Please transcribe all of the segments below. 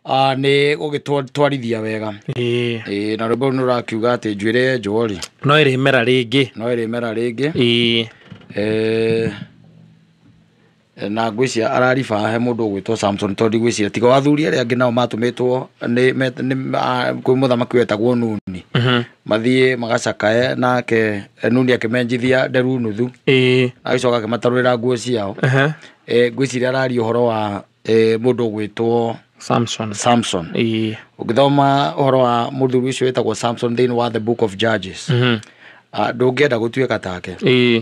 Nĩ gũgĩtwarithia wega. Ĩĩ. Ĩĩ, na rwĩmbo rũu nĩ rũrakiuga atĩ njuĩrĩ yenjwo rĩ, No ĩrĩmera rĩngĩ. No ĩrĩmera rĩngĩ. Ĩĩ. Na ngwĩciria arariba he mũndũ ũgwĩtwo Samson, tondũ ndigwĩciria tiga athuri arĩa angĩ nao matũmĩtwo nĩ kwĩ mũthamaki wetagwo Nuni, mathiĩ magacakae nake. Nuni akĩmenjithia nderu nuthu, agĩcoka akĩmatarũrĩra nguo ciao. Ngwĩciria araria ũhoro wa mũndũ ũgwĩtwo Samson. Samson. Ũngĩthoma ũhoro wa mũthuri ũcio wĩtagwo Samson thĩinĩ wa the Book of Judges, ndũngĩenda gũtuĩka take,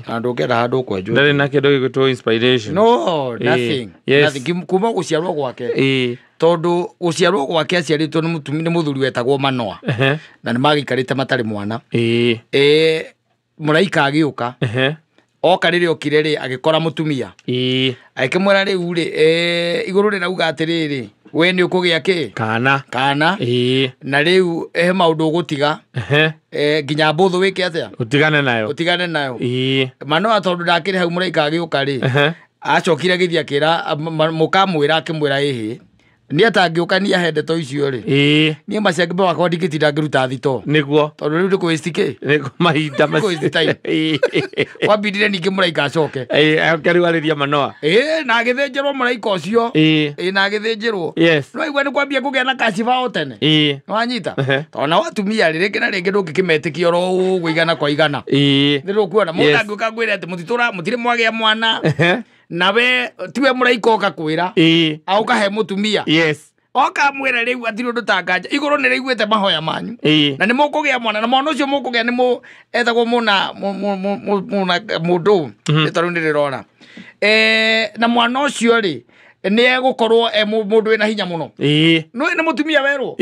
na ndũngĩenda handũ ũkwenjwo. Ndarĩ na kĩndũ gĩgwĩtwo inspiration. No, nothing. Yes. Nothing. Kuma gũciarwo gwake, tondũ gũciarwo gwake aciarĩtwo nĩ mũtumia, nĩ mũthuri wetagwo Manoa, na nĩ magĩikarĩte matarĩ mwana. Mũraika agĩũka. Oka, rĩrĩa okire rĩ, agĩkora mũtumia, agĩkĩmwĩra, rĩu rĩ, igũrũ rĩrauga atĩrĩrĩ, we nĩ ũkũgĩa kĩ? Kana. Kana. Na rĩu he maũndũ ũgũtiga, nginya mbũthũ wĩke atĩa? Ũtigane nayo. Ũtigane nayo. Manoa, tondũ ndakĩrĩ hau mũraika agĩũka rĩ, acokire agĩthiĩ akĩra mũkamwĩra, akĩmwĩra, ĩhĩ, niĩ atangĩũka niĩ ahe ndeto icio rĩ, niĩ macembe wakwa ndingĩtinda ngĩruta thito, Nĩguo. tondũ rĩu nĩ kũwaste kĩ? Nĩguo mahinda. Kũwaste time. Kwambindire ningĩ mũraika acoke. Ĩĩ, oke rĩu arĩria Manoa. Ĩĩ, na agĩthĩnjĩrwo mũraika ũcio. Ĩĩ, na agĩthĩnjĩrwo. No igua nĩ kwambia kũgĩa na kaciba o tene. Nĩwanyita? Tondũ nao atumia rĩ, rĩngĩ na rĩngĩ ndũngĩkĩmetĩkia oro ũguo igana kwa igana. Nĩ rũkuona mũndũ angĩũka ngwĩre atĩ mũtitũra mũtirĩ mwagĩa mwana, nawe tiwe mũraika oka kwĩra, auka he mũtumia, oka mwĩra rĩu atirĩ ũndũ tanganja, igũrũ nĩ rĩiguĩte mahoya manyu, na nĩ mũkũgĩa mwana, na mwana ũcio mũkũgĩa nĩ mũ etagwo mũna mũna mũndũ rĩtwa rĩu nĩ rĩrora, na mwana ũcio rĩ, nĩ egũkorwo e mũndũ wĩna hinya mũno. No nĩ mũtumia werwo,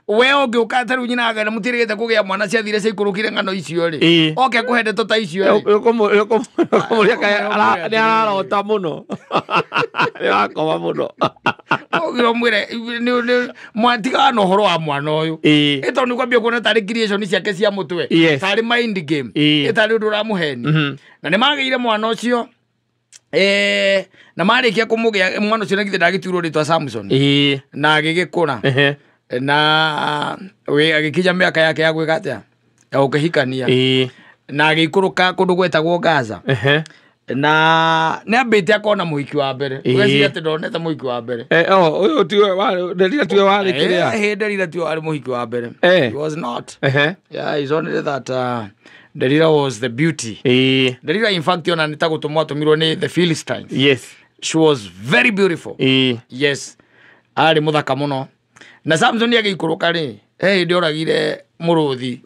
we ũngĩũka ta rĩu nyina agenda mũtirĩgĩte kũgĩa mwana, ciathire ciaikũrũkire ng'ano icio rĩ, oke kũhe ndeto ta icio rĩ, Ũkũmũria nĩ ararota mũno, nĩ wakoma mũno. Ũgĩra ũmwĩre tigaga na ũhoro wa mwana ũyũ. Ĩ tondũ nĩ kwambia kuona tarĩ creation ciake cia mũtwe, tarĩ mind game, ĩ tarĩ ũndũ ũramũheni. Na nĩ magĩire mwana ũcio, na marĩkia kũmũgĩa mwana ũcio, na githĩ ndagĩtuirwo rĩtwa Samson? Na agĩgĩkũra, na agĩkinya mĩaka yake ya gwĩka atĩa, ya gũkĩhikania, na agĩikũrũka kũndũ gwetagwo Gaza, na nĩ ambĩte akona mũhiki wa mbere. Ũgeciria atĩ ndonete mũhiki wa mbere. Oh, ũyũ tiwe warĩ Delila, tiwe warĩ kĩrĩa? Hĩndĩ Delila tiwe warĩ mũhiki wa mbere. He was not. Yeah, it's only that Delila was the beauty. Delila, in fact, ona nĩ ta gũtũmwo atũmirwo nĩ the Philistines. She was very beautiful. Yes, arĩ mũthaka mũno. Na Samson agĩikũrũka rĩ, he hĩndĩ oragire mũrũthi,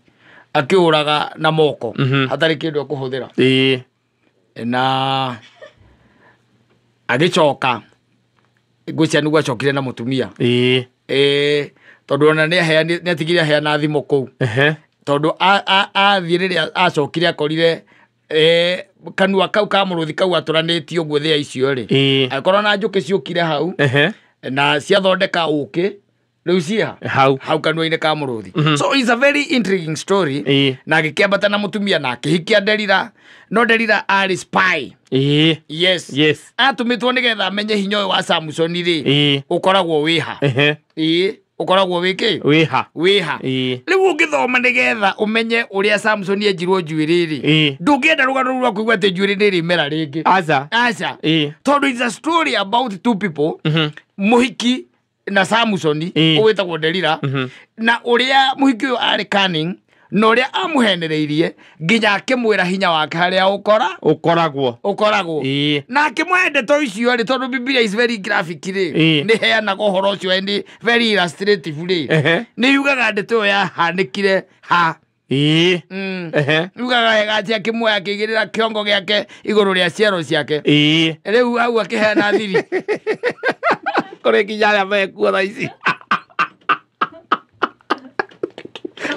akĩũraga na moko, hatarĩ kĩndũ ekũhũthĩra. Na agĩcoka, ngwĩciria nĩguo acokire na mũtumia. Tondũ ona nĩ atigire aheana thimũ kũu, tondũ athiĩ, rĩrĩa acokire akorire, kanua kau ka mũrũthi kau atũranĩtio ũguo thĩa icio rĩ, agĩkorwo na njũkĩ ciũkire hau, na ciathondeka ũkĩ rĩu ciha hau. Hau kanua-inĩ ka mũrũthi. So it's a very intriguing story. Na agĩkĩambata na mũtumia na akĩhikia Delila, no Delila arĩ spy. Yes. Atũmĩtwo nĩgetha amenye hinya ũyũ wa Samson rĩ, ũkoragwo wĩha. Ĩĩ, ũkoragwo wĩ kĩ? Wĩha. Wĩha. Rĩu ũngĩthoma nĩgetha ũmenye ũrĩa Samson enjirwo njuĩrĩ rĩ, ndũngĩenda rũgano rũu rwa kũigua atĩ njuĩrĩ nĩ rĩmera rĩngĩ. Aca. Aca. Tondũ it's a story about two people, mũhiki na Samson, ũwĩtagwo Delila, na ũrĩa mũhiki ũyũ arĩ cunning, na ũrĩa amũhenereirie nginya akĩmwĩra hinya wake harĩa ũkora Ũkoragwo. Ũkoragwo. Na akĩmũhe ndeto icio rĩ, tondũ Bibilia is very graphic rĩ, nĩ heanaga ũhoro ũcio and very illustrative rĩ, nĩ yugaga ndeto ĩyo yahanĩkire ha. Yugaga wega atĩ akĩmuoya, akĩigĩrĩra kĩongo gĩake igũrũ rĩa ciero ciake. Rĩu hau akĩheana thiri. Kũrĩ nginya arĩa mekuo thaa ici.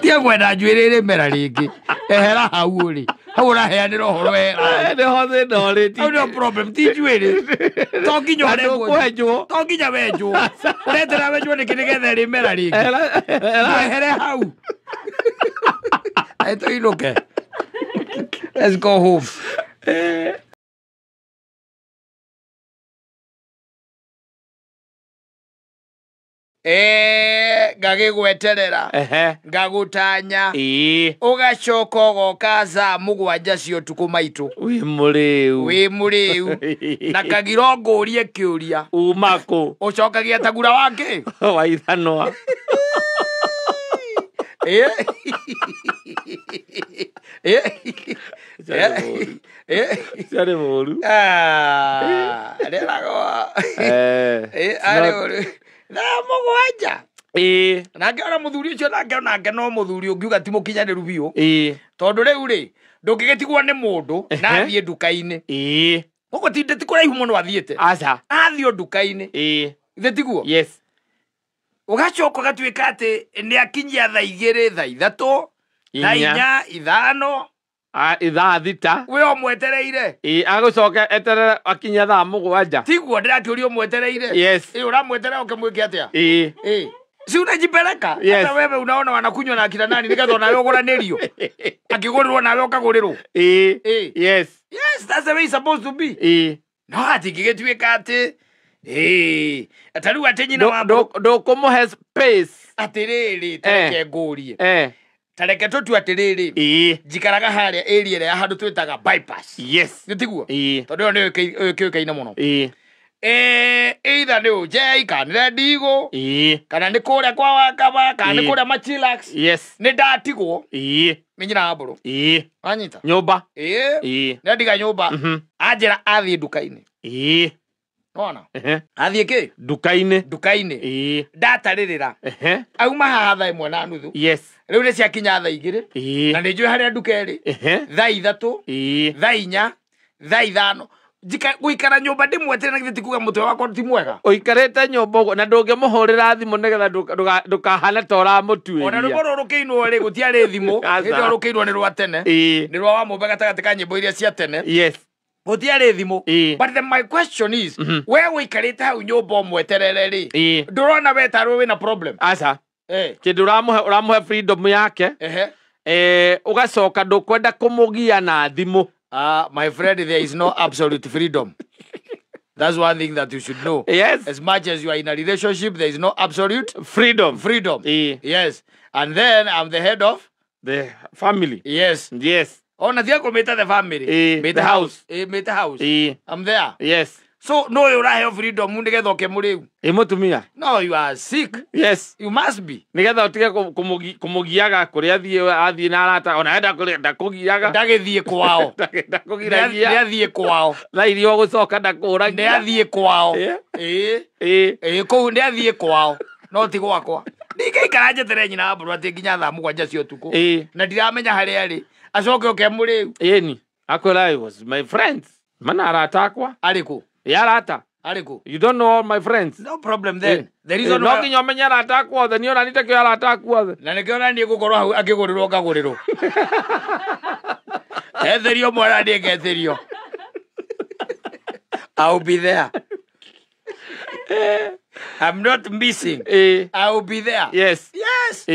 Tiga kwenda njuĩrĩ ĩrĩmera rĩngĩ, ehera hau, ũrĩ hau ũraheanĩra ũhoro wega. Nĩho thĩna ũrĩ. Hau nĩho problem, ti njuĩrĩ, to nginya Na ũrengwo. ndũkwenjwo. To nginya wenjwo, ũretera wenjwo nĩkĩ nĩgetha ĩrĩmera rĩngĩ? Ehera. Ehere hau. Aĩ, tũinũke, let's go home. Ngagĩgweterera. Ngagũtanya. Ũgacoka ũgoka thaa 7 cia ũtukũ maitũ. Wĩ mũrĩu. Wĩ mũrĩu. Na kagiro ngũrie kĩũria. Uma kũ? Ũcokagia tagura wa kĩ? Wa ithanwa. Ciarĩ mũru. Rĩragwo. Arĩ ũru. Thaa 7. Nake ona mũthuri ũcio nake onake no mũthuri ũngiuga ti mũkinyanĩru biũ. Tondũ rĩu rĩ ndũngĩgĩtigwo nĩ mũndũ na athiĩ nduka-inĩ. Gũkũ ti kũraihu mũno athiĩte. Aca. Athiĩ nduka-inĩ. Ithe tiguo? Yes. Ũgacoka ũgatuĩka atĩ nĩ akinyia thaa 2, thaa 3, thaa 4, 5. Ithaa 6. We ũmwetereire. Agũcoka eterere akinyia thaa 7. Tiguo ndĩrakĩũria ũmwetereire. Yes. Ũramweterera ũkĩmwĩke atĩa? Si unajipeleka? Yes. Hata wewe unaona wanakunywa na akina nani nĩgetha onawe ũgũranĩrio. Akĩgũrĩrwo nawe ũkagũrĩrwo. Yes. Yes, that's the way it's supposed to be. No atingĩgĩtuĩka atĩ ta rĩu atĩ nyina wa ndũkũmũhe space. Atĩrĩrĩ, tareke ngũrie. Tareke tũtue atĩrĩrĩ. Njikaraga harĩa area ĩrĩa ya handũ twĩtaga bypass. Yes. Nĩ tiguo? Tondũ ĩyo nĩyo kĩũĩkaine mũno. Either nĩ Ũnjei kana nĩ Rendigo kana nĩ kũrĩa kwa Wakaba kana nĩ kũrĩa Machilax. Yes. Nĩ ndatigwo nĩ nyina wa mbũrũ. Wanyita? Nyũmba. Nĩ ndiga nyũmba. Anjĩra athiĩ nduka-inĩ. Nona? Athiĩ kĩ? Nduka-inĩ. Nduka-inĩ. Ndatarĩrĩra. Auma haha thaa 1:30. Yes. Rĩu nĩ ciakinya thaa 2. Na nĩ njũĩ harĩa nduka ĩrĩ. Thaa 3. Thaa 4. Thaa 5. Gũikara nyũmba ndĩmweterere na githĩ ti kuga mũtwe wakwa ti mwega. Ũikarĩte nyũmba ũguo na ndũngĩmũhũrĩra thimũ nĩgetha ndũkahane ta ũramũtuĩria. Ona rwĩmbo rũrũ rũkĩinwo rĩ gũtiarĩ thimũ. Hĩndĩ ĩyo rũkĩinwo nĩ rwa tene. Nĩ rwa Wamũmbe gatagatĩ ka nyĩmbo iria cia tene. Yes. Gũtiarĩ thimũ. But then my question is, we ũikarĩte hau nyũmba ũmweterere rĩ, ndũrona we tarĩ wĩna problem? Aca. Kĩndũ ũramũhe freedom yake. Ũgacoka ndũkwenda kũmũgia na thimũ. My friend, there is no absolute freedom. That's one thing that you should know. Yes. As much as you are in a relationship, there is no absolute freedom. Freedom. Yes. And then I'm the head of the family. Yes. Yes. Oh, na tiga kũmĩta the family. The house. Mĩta house. I'm there. Yes. So no ũraheo freedom nĩgetha ũke mũrĩu. Mũtumia. No, you are sick. Yes. You must be. Nĩgetha ũtige kũmũgiaga kũrĩa athiĩ na arata ona enda ndakũgiaga. Ndagĩthiĩ kwao. Ndakũgiragia. Nĩathiĩ kwao. Thaa iria ũgũcoka ndakũragia. Nĩathiĩ kwao. Kũu nĩathiĩ kwao. No ti gwakwa. Ndingĩikara njeterere nyina wa mbũrũ atĩ nginya thaa 7 cia ũtukũ. Na ndiramenya harĩa arĩ. Acoke oke mũrĩu. Ĩni. Akwĩra I was my friends. Mana arata akwa. Arĩ kũ? Yarata. Arĩ kũ? You don't know all my friends. No problem then. The reason no nginya ũmenye arata aku othe. Niĩ ona niĩ arata aku othe. Na nĩkĩo ona niĩ ngũkorwo hau akĩgũrĩrwo ngagũrĩrwo. Etherio mwana niĩ ngetherio. I'll be there. I'm not missing. I'll be there. Yes. Yes.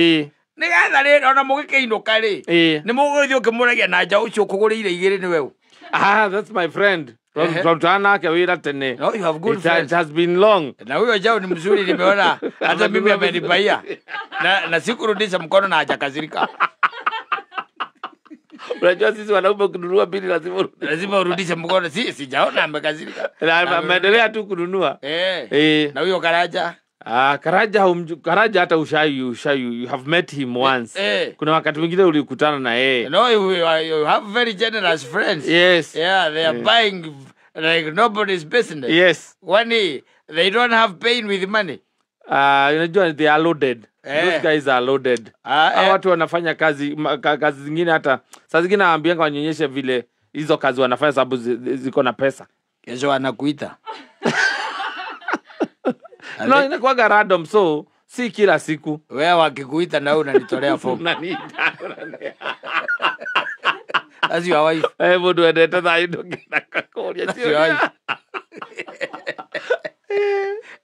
Nĩgetha rĩrĩ ona mũgĩkĩinũka rĩ, nĩ mũgũgĩthiĩ ũkĩmũragia na nja ũcio ũkũgũrĩire 2 nĩwe ũ. That's my friend. From nake wĩra tene. No, you have good friends. It has been long. Na huyo jao ni mzuri nimeona hata mimi amenibaia. Na sikurudisha mkono na hajakasirika. Unajua sisi wanaume ukinunua mbili lazima urudishe. Lazima urudishe mkono. Si sijaona amekasirika. Na ameendelea tu kununua. Na huyo Karaja. Karaja Karaja hata ushai you have met him once. Kuna wakati mwingine ulikutana na yeye. No, you have very generous friends. Yes. Yeah, they are buying like nobody's business. Yes. Kwani they don't have pain with money. Unajua they are loaded. Those guys are loaded. Watu wanafanya kazi kazi zingine hata saa zingine naambianga wanyonyeshe vile hizo kazi wanafanya sababu ziko na pesa. Kesho anakuita. No, inakuwa random, so si kila siku. Wewe wakikuita na wewe unanitolea form. Unaniita. That's your wife. Mundu endete thayo ndũngĩenda kũria. That's your wife.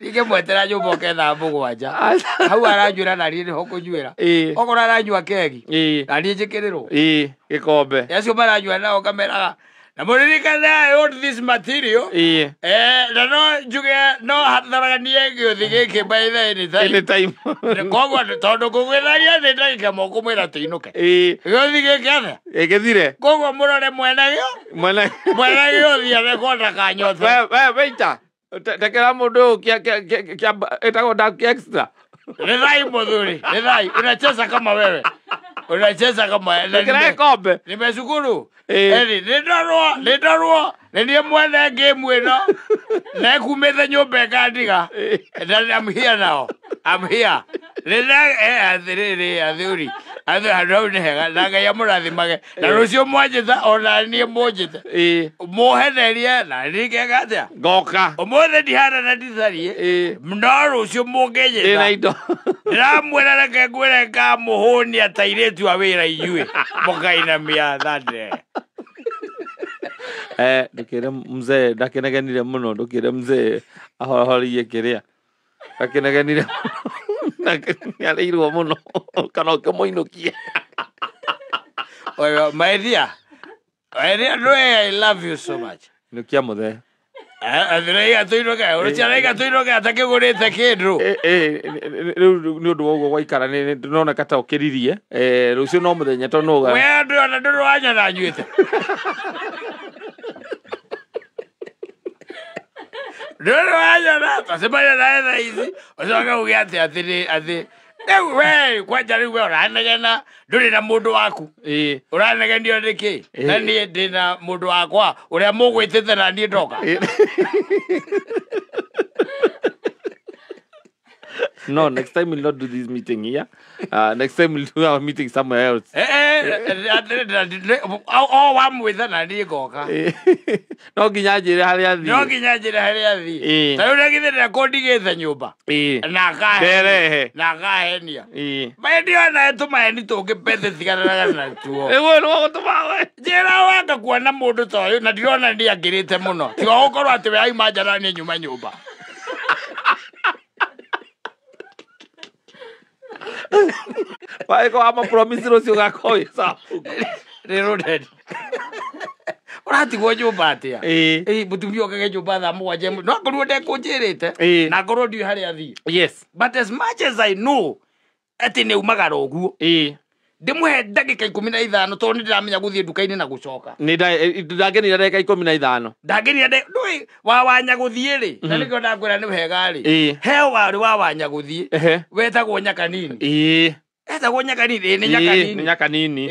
Ningĩmwetera nyũmba oke thaa 7. Hau aranywĩra na niĩ nĩho kũnywĩra. Okorwo aranyua kegi, na niĩ njĩkĩrĩrwo. Gĩkombe. Acio maranyua nao ngameraga Na mũririkane I own this material. Na no njuge no hatharaganie gĩũthi gĩkĩ by the anytime. Anytime. Koguo tondũ ngũgwĩtharia nĩ ndagĩka mũkũmwĩra tũinũke. Gĩũthi gĩkĩ atĩa? Gĩthire. Koguo mũrore mwene gĩo. Mwene gĩũthi arekwo ndakanyote. We waiter. Tekera mũndũ ũyũ kia ĩtagwo dark extra. Nĩ mũthuri, nĩ unacheza kama wewe. Unacheza kama Tekera kombe. Nimeshukuru. Eri nĩ ndorwo nĩ niĩ mwene game ĩno. Na kumĩte nyũmba ĩkandiga. And I'm here now. I'm here. Atĩrĩrĩ athuri. Handũ hau nĩ hega na Ngai amũrathimage. Na rũciũ mwanjĩta ona niĩ mũnjĩte. Mũhenerie na niĩ ngeka atĩa? Ngoka. Ũmũthĩ ndihana na nditharie. No rũciũ mũngĩnjĩta. Ndĩna indo. Ndĩramwĩra reke ngwĩre ngamũhũnia ta airĩtu a wĩra inyuĩ. Mũkainamia thande. Ndũkĩre mzee ndakenegenire mũno ndũkĩre mzee ahorohoririe kĩrĩa ndakenegenire nĩarĩirwo mũno kana ũkĩmũinũkie. Oyo my dear, no, I love you so much. Inũkia mũthee. Athiraiga tũinũke ũrũciaraiga tũinũke atakĩgũrĩte kĩndũ. Rĩu nĩ ũndũ wa ũguo gwaikara nĩ ndĩroneka ta ũkĩririe. Rũciũ no mũthenya tondũ no we andũ ona ndũrĩ wanyona nyuĩte. Ndũrĩ wanyona twacemania nawe thaa ici ũcoke uge atĩ atĩ rĩu we kwanja rĩu we ũranegena ndũrĩ na mũndũ waku. Ũranegenio nĩkĩ? Na niĩ ndĩna mũndũ wakwa ũrĩa mũgwĩtĩte na niĩ ndoka. No, next time we'll not do this meeting here. Next time we'll do our meeting somewhere else. O wamwĩtha na niĩ ngoka. No nginya njĩre harĩa athiĩ. No nginya njĩre harĩa athiĩ. Ta rĩu githĩ ndekũndigĩte nyũmba. Na akahe. Na akahenia. Maendio na tũmaheni tũngĩ bethe tigananaga natuo. Nĩguo nĩgũtũma we. Njĩra wanga kuona mũndũ ta ũyũ na ndirona nĩ angĩrĩte mũno. Tiga gũkorwo atĩ we auma nja na niĩ nyuma nyũmba. Waiko ama promise rũciũ gakorwo wĩ sawa. Rĩrũndeni. Ũratigwo nyũmba atĩa? Mũtumia okage nyũmba thaa mũgwanja no akorwo ndekũnjĩrĩte na akorwo ndiũĩ harĩa athiĩ. Yes. But as much as I know atĩ nĩ umagara ũguo. Ndĩmũhe ndagĩka 15 tondũ nĩ ndĩramenya gũthiĩ nduka-inĩ na gũcoka. Nĩ ndangĩnina ndagĩka 15. Ndangĩnina ndũĩ wa wanya gũthiĩ rĩ na nĩkĩo ndakwĩra nĩ wega rĩ. He warĩ wa wanya gũthiĩ wetagwo Nyakanini. Etagwo Nyakanini nĩ Nyakanini. Nĩ Nyakanini.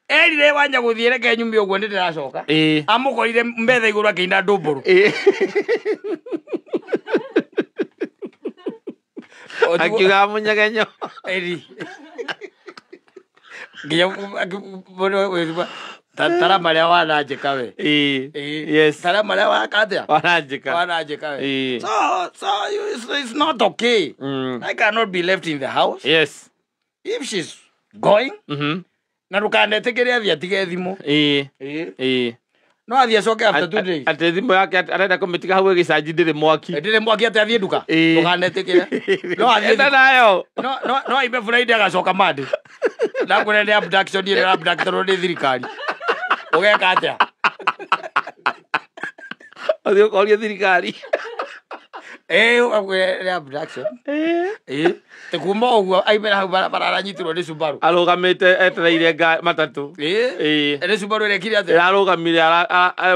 Erire wanya gũthiĩ reke nyume ũguo nĩ ndĩracoka. Amũkorire metha igũrũ akĩina ndũmbũrũ. Akiuga mũnyegenyo. Eri. Nginya tara marĩa wananjĩka we. Yes. Tara marĩa waka atĩa? Wananjĩka. Wananjĩka we. So it's not okay. I cannot be left in the house. Yes. If she's going, na ndũkanetĩkĩre athiĩ atige thimũ. No athiĩ acoke after 2 days. Atĩ thimũ yake arenda kũmĩtiga hau ĩgĩcanji ndĩrĩ mwaki. Ndĩrĩ mwaki atĩ athiĩ nduka. Ndũkanetĩkĩre. No athiĩ enda nayo. No aime Friday agacoka Monday. Ndakwĩra nĩ abduction ĩrĩa abductwo nĩ thirikari. Ũgeka atĩa? Ũthiĩ ũkorie thirikari. Ũkwĩra nĩ abduction. Te kuma ũguo aimĩra hau barabara aranyitirwo nĩ Subaru. Arũgamĩte etereire matatũ. Nĩ Subaru ĩrekire atĩa? Ĩrarũgamire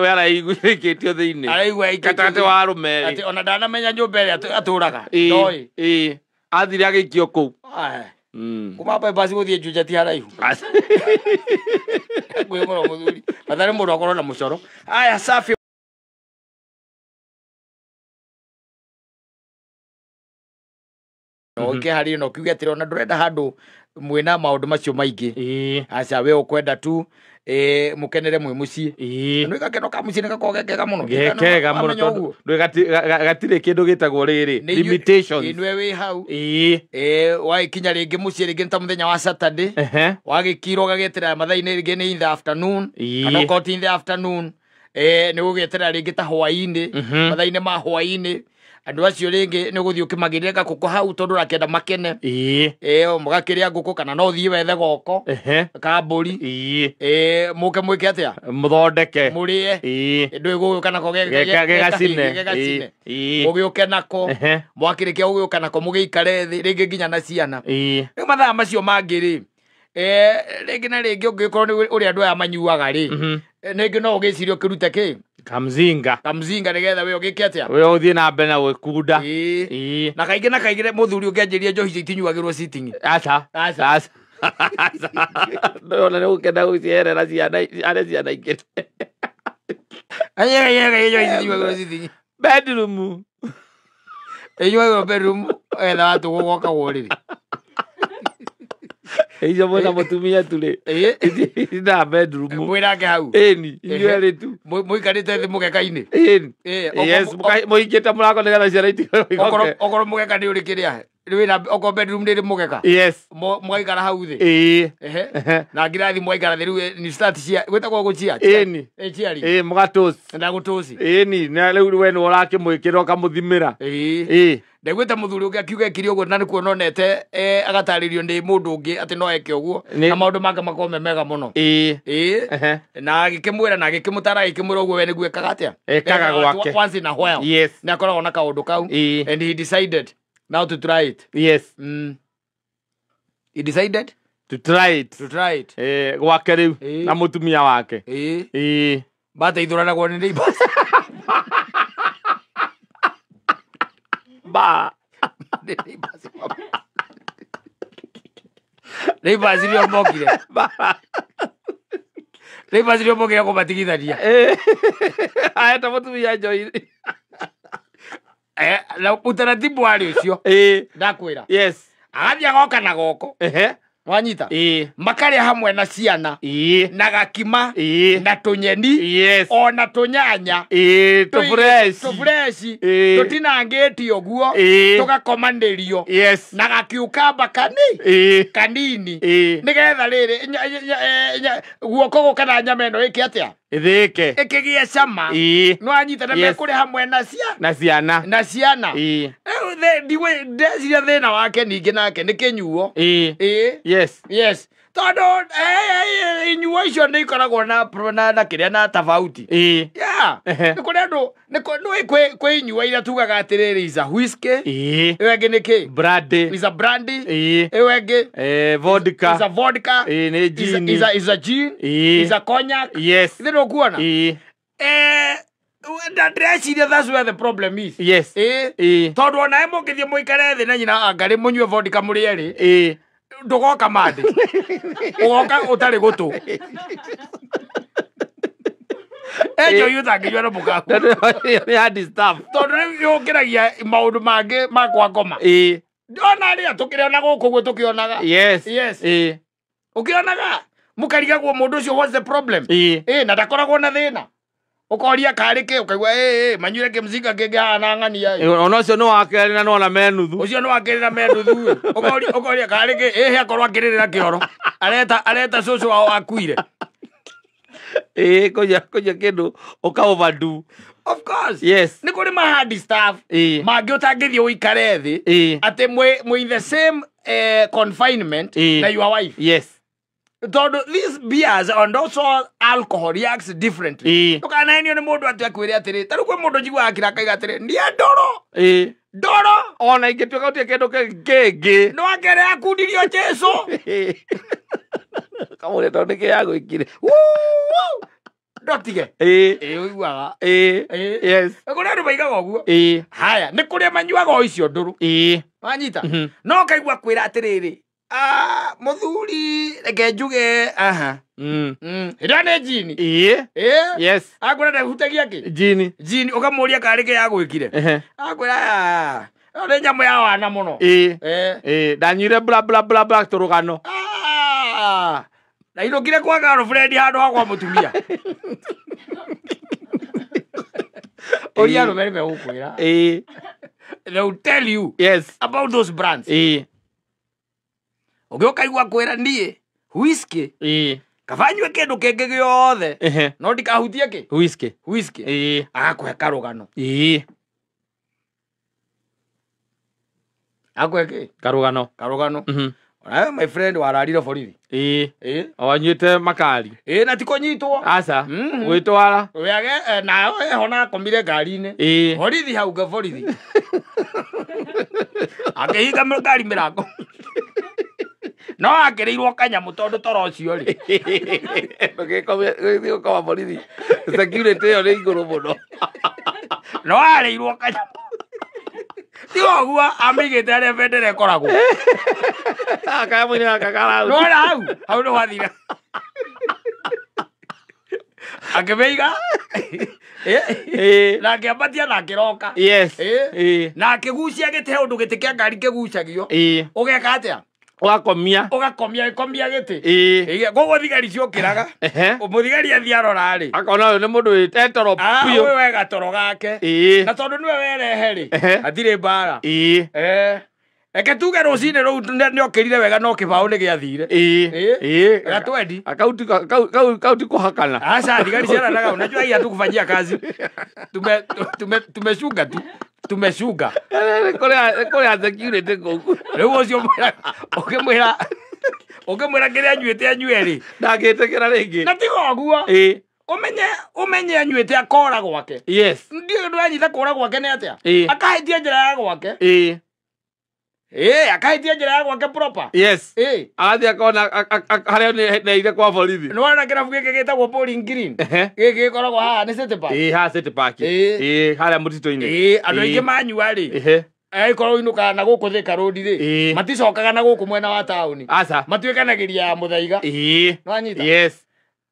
we araiguĩkĩtio thĩinĩ. Araigua ĩikĩtio gatagatĩ wa arũme erĩ. Atĩ ona ndanamenya nyũmba ĩrĩa atũraga. Ndoĩ. Athire agĩikio kũu. Kuma bypass gũthiĩ Juja ti haraihu. Ngwĩ mũno mũthuri. Batarĩ mũndũ akorwo na mũcoro. Aya safi. Oke harĩ no kiuge atĩrĩ ona ndũrenda handũ mwĩna maũndũ macio maingĩ. Aca we ũkwenda tu mũkenere mwĩ mũciĩ. Nĩ gakeno ka mũciĩ nĩ gakoragwo ge kega mũno. Gekega mũno tondũ gatirĩ kĩndũ gĩtagwo rĩrĩ limitations. Inwe wĩ hau. Wagĩkinya rĩngĩ mũciĩ rĩngĩ nĩ ta mũthenya wa Saturday. Wagĩkirwo ũgagĩeterera mathaa-inĩ rĩngĩ nĩ in the afternoon. Kana okorwo ti in the afternoon nĩ ũgũgĩeterera rĩngĩ ta hwaĩ-inĩ mathaa-inĩ ma hwaĩ-inĩ. Andũ acio rĩngĩ nĩ ũgũthiĩ ũkĩmagĩrĩre gakũkũ hau tondũ ũrakĩenda makene. Ĩĩ mũgakĩrĩa ngũkũ kana no ũthiĩ wethe goko ka mbũri. Mũke mwĩke atĩa? Mũthondeke. Mũrĩe. Ndũĩ gũgĩũka nako gegacine. Mũgĩũke nako. Mwakĩrĩkia gũgĩũka nako mũgĩikare thĩ rĩngĩ nginya na ciana. Rĩu mathaa macio mangĩ rĩ, rĩngĩ na rĩngĩ ũngĩkorwo nĩ ũrĩa andũ aya manyuaga rĩ, rĩngĩ no ũgĩcirie ũkĩrute kĩ? Kamzinga. Kamzinga nĩgetha we ũgĩke atĩa? We ũthiĩ na mbere na gwĩkunda. Na kaingĩ na kaingĩ mũthuri ũngĩanjĩria njohi icio itinyuagĩrwo sitting. Aca. Aca. Ona nĩ gũkenda gũcierera ciana arĩa ciana ingĩ. Njohi itinyuagĩrwo sitting. Bedroom. Inyuagĩrwo bedroom etha watu gũgoka ũrĩrĩ. Icio mwĩna mũtumia tu rĩ. Na bedroom. Mwĩnake hau. Ĩni, inyuĩ erĩ tu. Mũikarĩte thĩ mũgeka-inĩ. Ĩni. Yes, mũingĩte mũrango nĩgetha ciana itigoke. Okorwo mũgeka nĩ ũrĩ kĩrĩa. Wĩna okorwo bedroom nĩ ĩrĩ mũgeka. Yes. Mũgaikara hau thĩ. Na ngirathi mũgaikara thĩ rĩu ni start cia gwĩtagwo gũchia. Ĩni. Chiari. Mũgatũci. Na gũtũci. Ĩni, na rĩu we nĩ ũrakĩmwĩkĩra ũkamũthimĩra. Ndaiguĩte mũthuri ũngĩ akiuga ekire ũguo na nĩkuo nonete agatarĩrio nĩ mũndũ ũngĩ atĩ no eke ũguo na maũndũ make makorwo me mega mũno. Na agĩkĩmwĩra na agĩkĩmũtara agĩkĩmwĩra ũguo we nĩguo ekaga atĩa? Ekaga gwake. Once in a while. Yes. Nĩ akoragwo na kaũndũ kau. And he decided now to try it. Yes. He decided to try it. To try it. Gwake rĩu na mũtumia wake. Bateithũranagwo nĩ neighbors. Ba. Neighbors iria mokire. Neighbors iria mokire kũmatigithania. Aeta mũtumia njohi. Na utaratibu warĩ ũcio. Ndakwĩra. Yes. Agathiĩ agoka na goko. Wanyita? Makarĩa hamwe na ciana. Na gakima. Na tũnyeni. Yes. Ona tũnyanya. Tũbreshi. Tũbreshi. Tũtinangĩtio ũguo. Tũgakomanĩrio. Yes. Na gakiukamba kanini. Nĩgetha rĩrĩ guoko gũka na nyama ĩno ĩke atĩa? Ĩthĩke. Ĩkĩgĩe cama. No anyita na mekũrĩa hamwe na na ciana. Na ciana. Ndeciria thĩna wake ningĩ nake nĩ kĩnyuo. Yes. Yes. Tondũ inyuo icio nĩ ikoragwo na kĩrĩa na tofauti. Yeah. Nĩ kũrĩ andũ nĩ kwĩ inyuo iria tugaga atĩrĩrĩ is a whiskey. Ĩyo ĩngĩ nĩ kĩ? Brandy. Is a brandy. Ĩyo ĩngĩ? Vodka. Is a vodka. Nĩ gin. Is a gin. Is a cognac. Yes. Ithe ndũkuona? Ndĩreciria that's where the problem is. Yes. Tondũ onawe mũngĩthiĩ mũikare thĩ na nyina anga rĩ mũnyue vodka mũrĩ erĩ. Ndũgoka mandĩ. Ũgoka ũtarĩ gũtũ. Njohi ũtangĩnyua na mũkaku. Nĩ hard stuff. Tondũ rĩu yũkĩragia maũndũ mangĩ ma kwa ngoma. Ona rĩrĩa tũkĩrĩona gũkũ ũguo tũkĩonaga. Yes. Yes. Ũkĩonaga mũkarigagwo mũndũ ũcio what's the problem? Na ndakoragwo na thĩna. Ũkoria karĩ kĩ ũkaigua manyuire kĩmzinga kĩngĩ ng'ania. Ona ũcio nĩ wakerĩ na nona me nuthu. Ũcio nĩ wakerĩ na me nuthu. Ũkoria karĩ kĩ akorwo akĩrĩrĩra kĩoro. Areta cũcũ wao akuire. Kũnyua kĩndũ ũka overdo. Of course. Yes. Nĩ kũrĩ ma hard stuff. Mangĩ ũtangĩthiĩ ũikare thĩ. Atĩ mwĩ in the same confinement na your wife. Yes. Tondũ these beers and also alcohol reacts differently. Ndũkanahenio nĩ mũndũ atĩ akwĩre atĩrĩ, ta rĩu kwĩ mũndũ njiguaga akĩra akaiga atĩrĩ, niĩ ndoro. Ndoro. Ona ingĩtuĩka gũtirĩ kĩndũ kĩngĩ. Nĩ wakere akundirio Jesũ. Kamũrĩa tondũ nĩkĩ yagwĩkire. Ndotige. Ũiguaga. Yes. Kũrĩ andũ maigaga ũguo. Haya, nĩ kũrĩa manyuaga o icio ndũrũ. Wanyita? No ũkaigua kwĩra atĩrĩrĩ, mũthuri reke njuge aha. Ĩrĩa nĩ jini. Yes. Akwĩra ndahutagia kĩ? Jini. Jini ũkamũria karĩ kĩ yagwĩkire. Akwĩra ĩyo nĩ nyamũ ya wana mũno. Ndanyuire bla bla bla bla tũrũgano. Ndainũkire kwa girlfriend handũ ha kwa mũtumia. Ũria arũme nĩ megũkwĩra. They will tell you about those brands. Ũgĩũka igua kwĩra niĩ whiskey. Kaba nyue kĩndũ kĩngĩ gĩothe no ndikahutie kĩ? Whiskey. Whiskey. Agakũhe karũgano. Akweke Karugano. Karugano. Onawe my friend wararire borithi. Ĩĩ. Wanyuĩte makari. Ĩĩ na ti kũnyitwo. Aca. Gwĩtwara. Wĩage nawe eho na akomire ngari-inĩ. Ĩĩ. Borithi hau nga borithi. Akĩhinga ngari mĩrango. No akĩrĩirwo kanyamũ tondũ toro ũcio rĩ. Ndũgĩkome gũkoma borithi. Security ĩyo nĩ igũrũ mũno. No arĩirwo kanyamũ. Ti ũguo amĩigĩte harĩa bendera ĩkoragwo. Kanyamũ-inĩ gaka karau. Nĩwona hau? Hau nĩho athire. Akĩmĩiga. Ĩĩ. Na akĩambatia na akĩroka. Yes. Ĩĩ. Ĩĩ. Na akĩgucia gĩtĩ he ũndũ gĩtĩ kĩa ngari kĩgucagio. Ĩĩ. Ũgeka atĩa? Ũgakomia. Ũgakomia gĩkomia gĩtĩ. Ĩĩ. Koguo thigari ciũkĩraga. Mũthigari athiĩ arora rĩ. Akona ũyũ nĩ mũndũ wĩte toro biũ. Ũyũ we gatoro gake. Ĩĩ. Na tondũ nĩwe werehe rĩ. Ehe. Hatirĩ mbara. Ĩĩ. Reke tuge rũcinĩ rũu nĩokĩrire wega no kĩbaũ nĩ gĩathire. Ĩĩ. Ĩĩ. Gatwendi. Kau ti kũhakana. Aca thigari ciaranaga unajua hii hatukufanyia kazi. Tumeshunga tu. Tumeshunga. Kũrĩa security kũu. Rĩu ũcio ũkĩmwĩra ũkĩmwĩra kĩrĩa anyuĩte anyue rĩ. Ndangĩtĩkĩra rĩngĩ. Na tiga ũguo. Ĩĩ. Ũmenye anyuĩte akora gwake. Yes. Ndiũĩ ndũranyita kũra gwake nĩ atĩa? Ĩĩ. Akahĩtia njĩra ya gwake. Ĩĩ. Ĩĩ, akahĩtia njĩra ya gwake proper. Yes. Ĩĩ. Agathiĩ akona harĩa neire kwa borithi. Nĩwona kĩrabu gĩkĩ gĩtagwo Bowling Green? Gĩkĩ gĩkoragwo haha nĩ City Park. Ĩĩ, haha City Park. Ĩĩ. Ĩĩ, harĩa mũtitũ-inĩ. Ĩĩ, andũ aingĩ manyua rĩ. Ehe. Angĩkorwo ũinũkaga na gũkũ Thika Road rĩ. Ĩĩ. Maticokaga na gũkũ mwena wa taũni. Aca. Matuĩkanagĩria ya Mũthaiga. Ĩĩ. Nĩwanyita? Yes.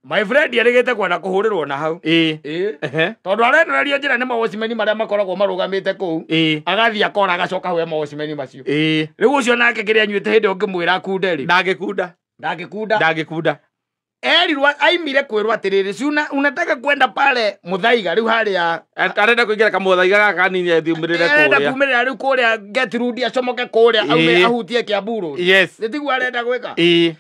My friend arĩgĩte kwenda kũhũrĩrwo na hau. Ĩĩ. Ĩĩ. Ehe. Tondũ arenorerio njĩra nĩ mawocimeni marĩa makoragwo marũgamĩte kũu. Ĩĩ. Agathiĩ akora agacoka hau he mawocimeni macio. Ĩĩ. Rĩu ũcio nake kĩrĩa anyuĩte hĩndĩ ĩyo ũngĩmwĩra akunde rĩ. Ndangĩkunda. Ndangĩkunda. Ndangĩkunda. Erirwo aimire kwĩrwo atĩrĩrĩ, si unataka kwenda pale Mũthaiga rĩu harĩa Arenda kũingĩra kamũthaiga gaka kanini athiumĩrĩre arenda kũrĩa. kumĩrĩra rĩu kũrĩa Gertrude acomoke kũrĩa aume Ĩĩ. ahutie Kiambu Road. Yes. Nĩ tiguo arenda gwĩka? Ĩĩ.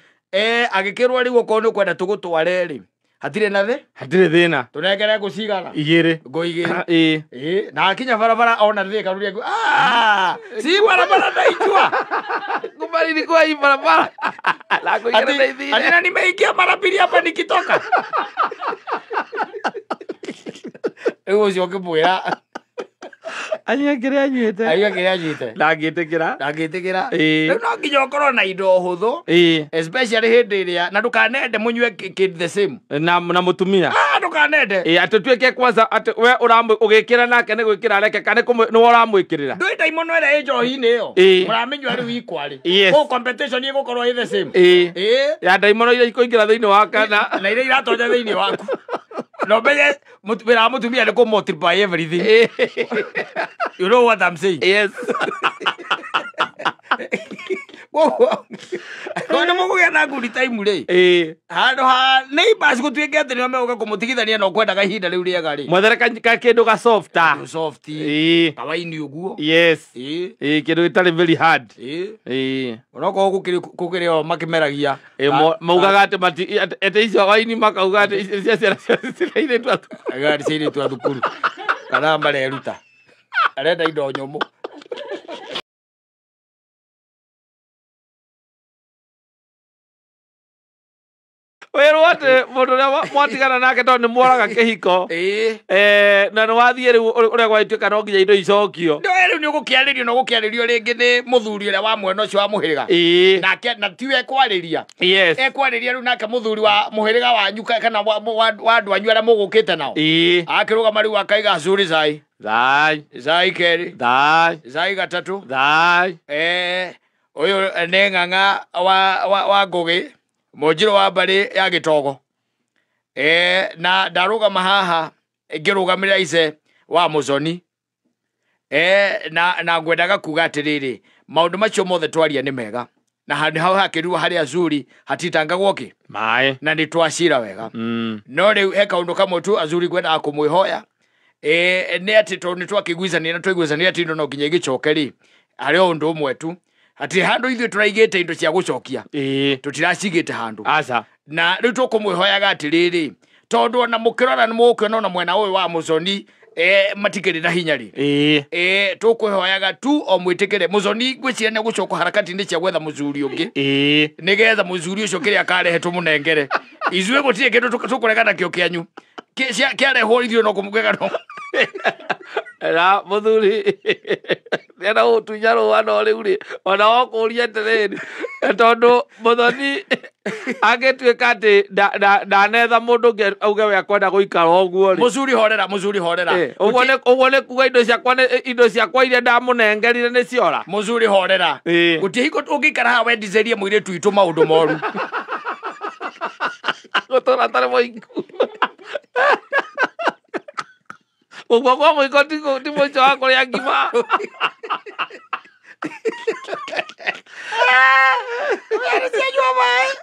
Agĩkĩrwo rĩu okorwo nĩ ũkwenda tũgũtware rĩ. Hatirĩ na thĩ? Hatirĩ thĩna. Tũnengere ngũ cigana? Igĩrĩ. Ngũ igĩrĩ. Ĩĩ. Ĩĩ, na akinya barabara ona Thika Road akiuga, "Ah, si barabara ndaijua." Kumbe nilikuwa hii barabara. Na ngũ igĩrĩ ndaithire. Ati na nimeingia mara pili hapa nikitoka. Rĩu ũcio ũkĩmwĩra Anyue kĩrĩa anyuĩte. Anyue kĩrĩa anyuĩte. Ndangĩtĩkĩra. Ndangĩtĩkĩra. Ĩĩ. Rĩu no nginya ũkorwo na indo hũthũ. Ĩĩ. Especially hĩndĩ ĩrĩa na ndũkanende mũnyue kĩndũ the same. Na mũtumia. Ah, ndũkanende. Ĩĩ, atĩ tuĩke kwanza atĩ we ũgĩkĩra nake nĩ gwĩkĩra areke kana nĩwe ũramwĩkĩrĩra. Ndũĩ ndaimono ĩrĩa ĩ njohi-inĩ ĩyo. Ĩĩ. Mũramĩnyua rĩu ikwarĩ. Yes. Kũu competition ĩgũkorwo ĩ the same. Ĩĩ. Ĩĩ. Ya ndaimono iria ikũingĩra thĩinĩ wa kana. Na iria iratonya thĩinĩ waku. No menye wĩra wa mũtumia nĩ kũ multiply everything. Ĩĩ. You know what I'm saying? Yes. Koguo nĩ mũkũgĩa na good time rĩ. Ĩĩ. Handũ ha neighbors gũtuĩke atĩ nĩo megũka kũmũtigithania na ũkwendaga ihinda rĩu rĩega rĩ. Mwethere ka kĩndũ ga soft. Soft. Ĩĩ. Kawaini ũguo. Yes. Ĩĩ. Ĩĩ, kĩndũ gĩtarĩ very hard. Ĩĩ. Ĩĩ. Onokorwo gũkĩrĩ o makĩmeragia. Ĩĩ, maugaga atĩ atĩ icio waini makauga atĩ icio cia ciana cia airĩtu a thukuru. Agari cia airĩtu a thukuru. Kana mareruta. Arenda indo nyũmũ. Wĩrwo atĩ mũndũ ũrĩa mwatigana nake tondũ nĩ mworaga kĩhiko. Ĩĩ. Na nĩ wathiĩ rĩu ũrĩa gwagĩtuĩka no nginya indo icokio. Ndũĩ rĩu nĩ ũgũkĩarĩrio na ũgũkĩarĩrio rĩngĩ nĩ mũthuri ũrĩa wa mwena ũcio wa mũhĩrĩga. Ĩĩ. Nake na tiwe ekwarĩria. Yes. Ekwarĩria rĩu nake mũthuri wa mũhĩrĩga wanyu kana wa andũ anyu arĩa mũgũkĩte nao. Ĩĩ. Akĩrũgama rĩu akaiga zuri cai. Thai. Cai kerĩ. Thai. Cai gatatũ. Thai. Ũyũ nĩ ng'ang'a wa Ngũgĩ. Mũnjirũ wa mbarĩ ya Gĩtogo. Na ndarũgama haha ngĩrũgamĩrĩra ice wa Mũconi. Na ngwendaga kuga atĩrĩrĩ, maũndũ macio mothe twaria nĩ mega. Na handũ hau hakĩrua harĩa Azuri hatitangagwo kĩ? Maĩ. Na nĩ twacira wega. No rĩu he kaũndũ kamwe tu Azuri ngwendaga kũmwĩhoya. Nĩ atĩ tondũ nĩ twakĩiguithania na twaiguithania atĩ indo no nginya igĩcoke rĩ, harĩ o ũndũ ũmwe tu. Atĩ handũ ithuĩ tũraigĩte indo cia gũcokia. Ĩĩ. Tũtiracigĩte handũ. Aca. Na rĩu tũkũmwĩhoyaga atĩrĩrĩ, tondũ ona mũkĩrora nĩ mũgũkĩona ona mwena ũyũ wa Mũconi, Matikĩrĩ na hinya rĩ. Tũkwĩhoyaga tu o mwĩtĩkĩre Mũthoni ngwĩciria nĩ gũcoka harakati-inĩ cia gwetha mũthuri ũngĩ. Nĩgetha mũthuri ũcio kĩrĩa akarehe tũmũnengere. Ithuĩ gũtirĩ kĩndũ tũkũrega nakĩo kĩanyu. Kĩarehwo ithuĩ no kũmũgega no. Na mũthuri nĩenda gũtunya rũa no rĩu rĩ ona wokũria atĩrĩrĩ tondũ Mũthoni angĩtuĩka atĩ ndanetha mũndũ ũngĩ auge we akwenda gũikara ũguo rĩ. Mũthuri horera, mũthuri horera. Ũguo nĩ kuga indo ciakwa iria ndamũnengerire nĩ ciora. Mũthuri horera. Gũtirĩ hingo ũngĩikara haha wendicerie mũirĩtu witũ maũndũ moru. Gũtũra tarĩ mũiku. Ũguo kwa mũiko ti mũico wa kũrĩa ngima.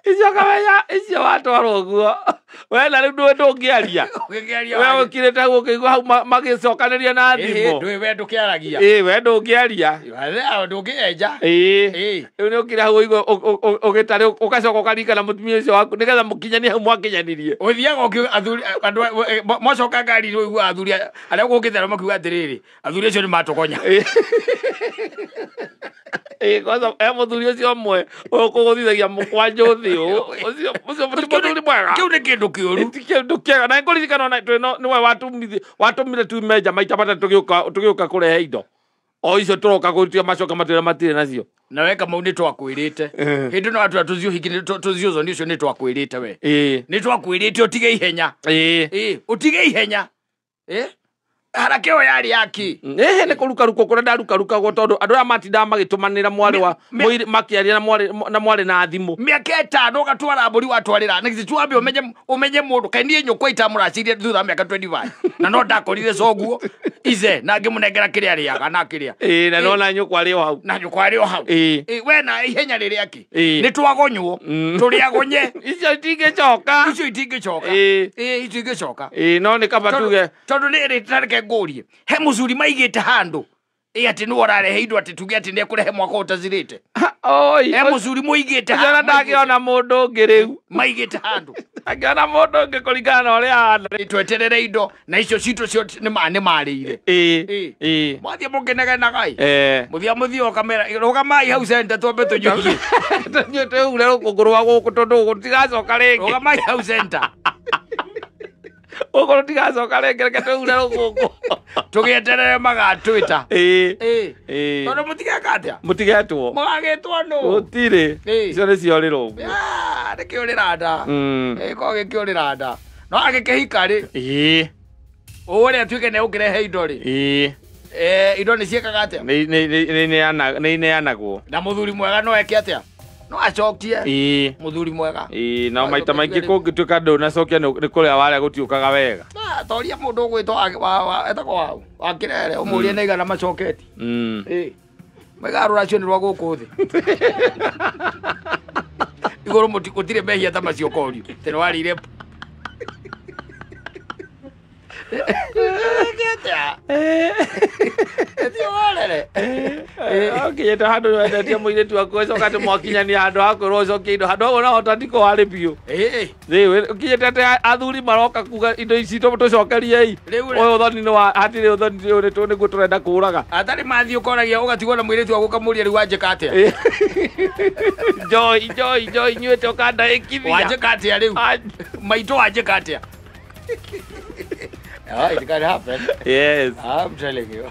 Icio kamenya icio watwarwo ũguo. We na rĩu ndũĩ ndũngĩaria. We ũkirĩte hau ũkĩigua hau magĩcokanĩria na thimũ. Ndũĩ we ndũkĩaragia. We ndũngĩaria. Ndũngĩenja. Rĩu nĩ ũkire hau ũigua ũgĩtarĩ ũgacoka ũkaririkana mũtumia ũcio waku nĩgetha mũkinyanie hau mwakinyanirie. Ũthiaga athuri andũ mocoka ngari ũigua athuri arĩa gũkĩte makiuga atĩrĩrĩ athuri acio nĩ matũgonya. Kwanza mũthuri ũcio ũmwe ũkũgũthithagia mũkwanjũ thĩ ũcio ti mũthuri mwega. Kĩu nĩ kĩndũ kĩũru. Ti kĩndũ kĩega. Na nĩngũririkana ona nĩwe watũmire tume nja maita matatũ tũgĩũka kũrehe indo. O icio tũroka gũtia macoka matwĩra matirĩ nacio. Na we Kamau nĩ twakwĩrĩte. Hĩndĩ ĩno atwĩra tũthiĩ ũhiki tũthiĩ ũthoni ũcio nĩ twakwĩrĩte we. Nĩ twakwĩrĩte ũtige ihenya. Ũtige ihenya. Haraka ĩyo yarĩ yaki. Nĩ kũrukarukwo kũrĩa ndarukarukagwo tondũ andũ aya matindaga magĩtũmanĩra mwarĩ wa makĩaria na mwarĩ na thimũ. Mĩaka ĩtano ũgatwara mbũri watwarĩra. Na githĩ twambe ũmenye mũndũ kaĩ niĩ nyũkwa itamũracirie thutha wa mĩaka 25. Na no ndakorire coguo ize na ngĩmũnengera kĩrĩa arĩaga na kĩrĩa. Na nona nyũkwa arĩ o hau. Na nyũkwa arĩ o hau. We na ihenya rĩrĩa kĩ. Nĩ twagonywo. Tũrĩ agonye. Icio itingĩcoka. Icio itingĩcoka. Icio ingĩcoka. No nĩ kaba tuge. Tondũ nĩ rĩ ngũrie he mũcuri maigĩte handũ atĩ nĩwe ũrarehe indo atĩ tuge atĩ nĩekũrehe mwaka ũtacirĩte. He mũcuri mũigĩte handũ. Ndangĩona mũndũ ũngĩ rĩu. Maigĩte handũ. Ndangĩona mũndũ ũngĩ kũringana na ũrĩa ahana. Tweterere indo na icio citũ cio nĩ marĩire. Mwathiĩ mũkĩnegenaga ĩ. Mũthiĩ ũkamera rũgamai hau center twambe tũnyuie. Tũnyue twĩhure rũkũngũ rwa gũkũ tondũ gũtigacoka rĩngĩ. Rũgamai hau center. Ũguo rũtigacoka rĩngĩ reke twĩhure rũkũngũ. Tũgĩeterere magatwĩta. Tondũ mũtigeka atĩa? Mũtigetwo. Mũgagĩtwo nũ? Gũtirĩ. Icio nĩ ciorĩra ũguo. Nĩ kĩũrĩra nda. Gĩkoragwo gĩkĩũrĩra nda. No agĩkĩhika rĩ. Ũrĩa atuĩke nĩ egũkĩrehe indo rĩ. Indo nĩ ciĩkaga atĩa? Nĩ ineanagwo. Na mũthuri mwega no eke atĩa? No acokie. Mũthuri mwega. Na maita maingĩ kũngĩtuĩka ndũnacokia nĩ kũrĩa warĩa gũtiũkaga wega. Toria mũndũ ũgwĩtwo etagwo waũ wa Kĩrere ũmũrie nĩ igana macoketi. Maigaga rũracio nĩ rwa gũkũ thĩ. Igũrũ gũtirĩ mehia ta macio korio. Atĩ nĩ warĩire Ũkinyĩte handũ nĩwendetie mũirĩtu waku ũcoka atĩ mwakinyania handũ ha kwĩrwo ũcokie indo handũ hau no hota ndiko warĩ biũ. Ũkinyĩte atĩ athuri maroka kuga indo ici tũcokeriei. Ũyũ ũthoni nĩ wa hatirĩ ũthoni ũyũ nĩguo tũrenda kũũraga. Atarĩ mathiĩ ũkoragia ũgatigwo na mũirĩtu waku ũkamũria rĩu wanjĩka atĩa. Njoi njoi njoi nyuĩte ũkandaĩkithia. Wanjĩka atĩa rĩu? Maitũ wanjĩka atĩa? Oh, it can happen. Yes. I'm telling you.